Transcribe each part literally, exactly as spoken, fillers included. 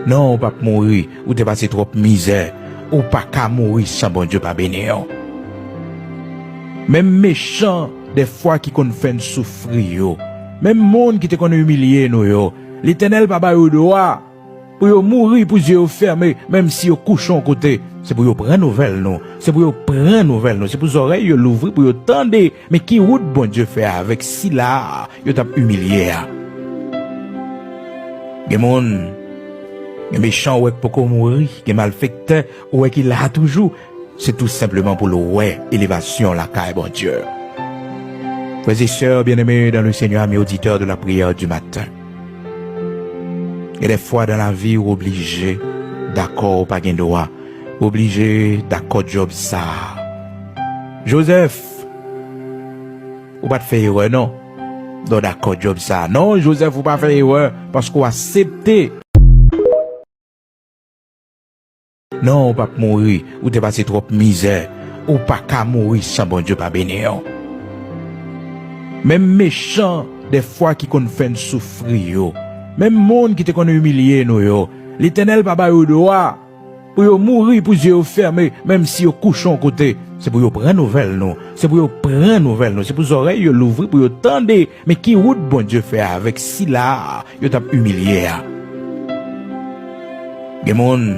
Non, ou p ap mouri, ou te pase twòp mizè, ou pa ka mouri san Bondye pa beni w. Menm mechan, dèfwa ki konn fè n soufri yo, menm moun ki te konn imilye nou yo, Letènèl pa ba yo dwa pou yo mouri pou zye yo fèmen, menm si yo kouche yon kote, se pou yo pran nouvèl nou, se pou yo pran nouvèl nou, se pou zòrèy yo louvri pou yo tande, men ki wout Bondye fè avèk sila a yo t ap imilye a. Gen moun, gen mechan ou wè k poko mouri, gen malfektè ou wè ki la toujou, se tou senpleman pou l wè elevasyon lakay Bondye. Frères et sœurs bien-aimés dans le Seigneur, amis auditeurs de la prière du matin. Gen dèfwa dans la vie ou oblije dakò ou pa gen dwa, ou oblije dakò djòb sa a. Jozèf, ou pa t fè erè non. Dò dakò djòb sa a. Non, Jozèf, ou pa fè erè, paske w aksepte. Non, ou p ap mouri, ou te pase twòp mizè, ou pa ka mouri san Bondye pa beni w. Menm mechan, dèfwa ki konn fè n soufri yo, menm moun ki te konn imilye nou yo, Letènèl pa ba yo dwa pou yo mouri pou zye yo fèmen, menm si yo kouche yon kote, se pou yo pran nouvèl nou, se pou yo pran nouvèl nou, se pou zòrèy yo louvri pou yo tande, men ki wout Bondye fè avèk sila a yo t ap imilye a. Gen moun,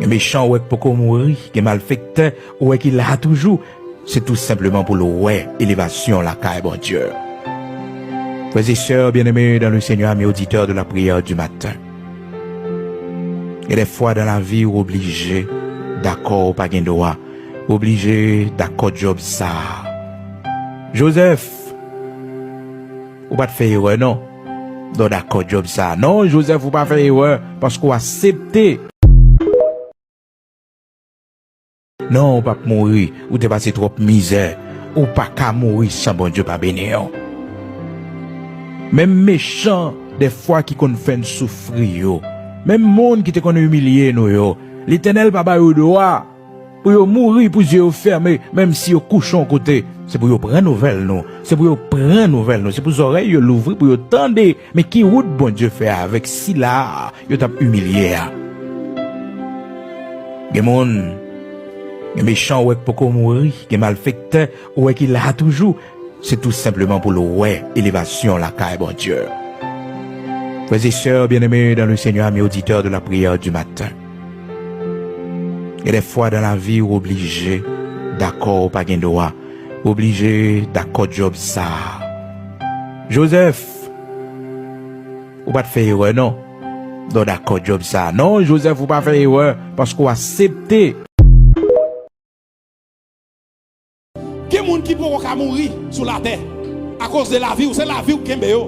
gen mechan ou wè k poko mouri, gen malfektè ou wè ki la toujou, se tou senpleman pou l wè elevasyon lakay Bondye. Frères et sœurs bien-aimés dans le Seigneur, amis auditeurs de la prière du matin. Gen dèfwa dans la vie ou oblije dakò ou pa gen dwa, ou oblije dakò djòb sa a. Jozèf, ou pa t fè erè non. Dò dakò djòb sa a. Non, Jozèf, ou pa fè erè, paske w aksepte. Non, ou p ap mouri, ou te pase twòp mizè, ou pa ka mouri san Bondye pa beni w. Menm mechan, dèfwa ki konn fè n soufri yo, menm moun ki te konn imilye nou yo, Letènèl pa ba yo dwa pou yo mouri pou zye yo fèmen, menm si yo kouche yon kote, se pou yo pran nouvèl nou, se pou yo pran nouvèl nou, se pou zòrèy yo louvri pou yo tande, men ki wout Bondye fè avèk sila a yo t ap imilye a. Gen moun, gen mechan ou wè k poko mouri, gen malfektè ou wè ki la toujou, se tou senpleman pou l wè elevasyon lakay Bondye. Frères et sœurs bien-aimés dans le Seigneur, amis auditeurs de la prière du matin. Gen dèfwa dans la vie ou oblije dakò ou pa gen dwa, ou oblije dakò djòb sa a. Jozèf, ou pa t fè erè non. Dò dakò djòb sa a. Non, Jozèf, ou pa fè erè, paske w aksepte. Gen moun ki poko ka mouri sou latè akoz de lavi w, se lavi w k kenbe yo.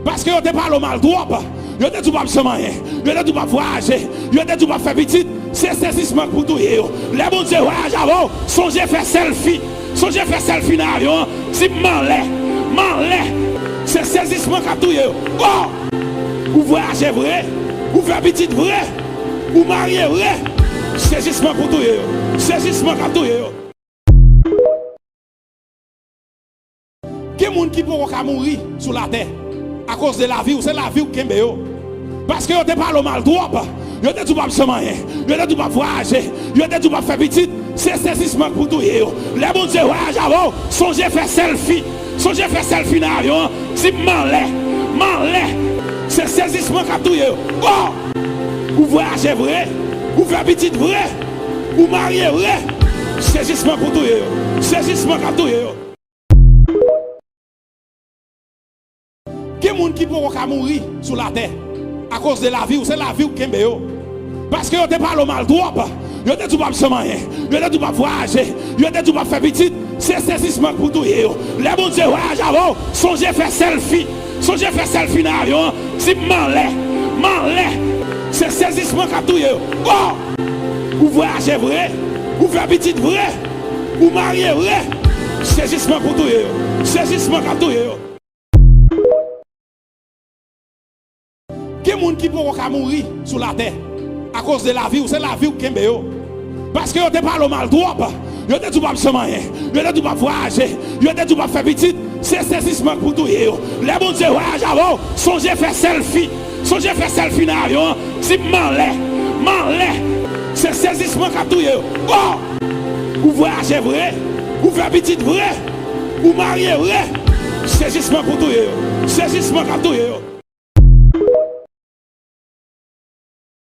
Paske yo te pale w mal twòp. Yo te di w p ap janm anyen. Yo te di w p ap vwayaje. Yo te di w p ap fè pitit. Se sezisman k pou touye yo. Lè Bondye vwayaje avè w, sonje fè sèlfi. Sonje fè sèlfi nan avyon an. Di m m anlè. M anlè. Se sezisman k ap touye yo. O! Ou vwayaje vre. Ou fè pitit vre. Ou marye vre. Sezisman k pou touye yo. Sezisman k ap touye yo. Gen moun ki poko ka mouri sou latè akoz de lavi w, se lavi w k kenbe yo. Paske yo te pale w mal twòp. Yo te di w p ap janm anyen. Yo te di w p ap vwayaje. Yo te di w p ap fè pitit. Se sezisman k pou touye yo. Lè Bondye vwayaje avè w, sonje fè sèlfi. Sonje fè sèlfi nan avyon an. Di m m anlè. M anlè. Se sezisman k ap touye yo. O! Ou vwayaje vre. Ou fè pitit vre. Ou marye vre. Sezisman k pou touye yo. Sezisman k ap touye yo. Gen moun ki poko ka mouri sou latè akoz de lavi w, se lavi w k kenbe yo. Paske yo te pale w mal twòp. Yo te di w p ap janm anyen. Yo te di w p ap vwayaje. Yo te di w p ap fè pitit. Se sezisman k pou touye yo. Lè Bondye vwayaje avè w, sonje fè sèlfi. Sonje fè sèlfi nan avyon an. Di m m anlè. M anlè. Se sezisman k ap touye yo. O! Ou vwayaje vre. Ou fè pitit vre. Ou marye vre. Sezisman k pou touye yo. Sezisman k ap touye yo. Gen moun ki poko ka mouri sou latè akoz de lavi w, se lavi w k kenbe yo. Paske yo te pale w mal twòp. Yo te di w p ap janm anyen. Yo te di w p ap vwayaje. Yo te di w p ap fè pitit. Se sezisman k pou touye yo. Lè Bondye vwayaje avè w, sonje fè sèlfi. Sonje fè selfie nan avyon an, di m m anlè, m anlè. Se sezisman k ap touye yo. Oh! Ou vwayaje vre, ou fè pitit vre, ou marye vre. Sezisman pou touye yo. Sezisman k ap touye yo.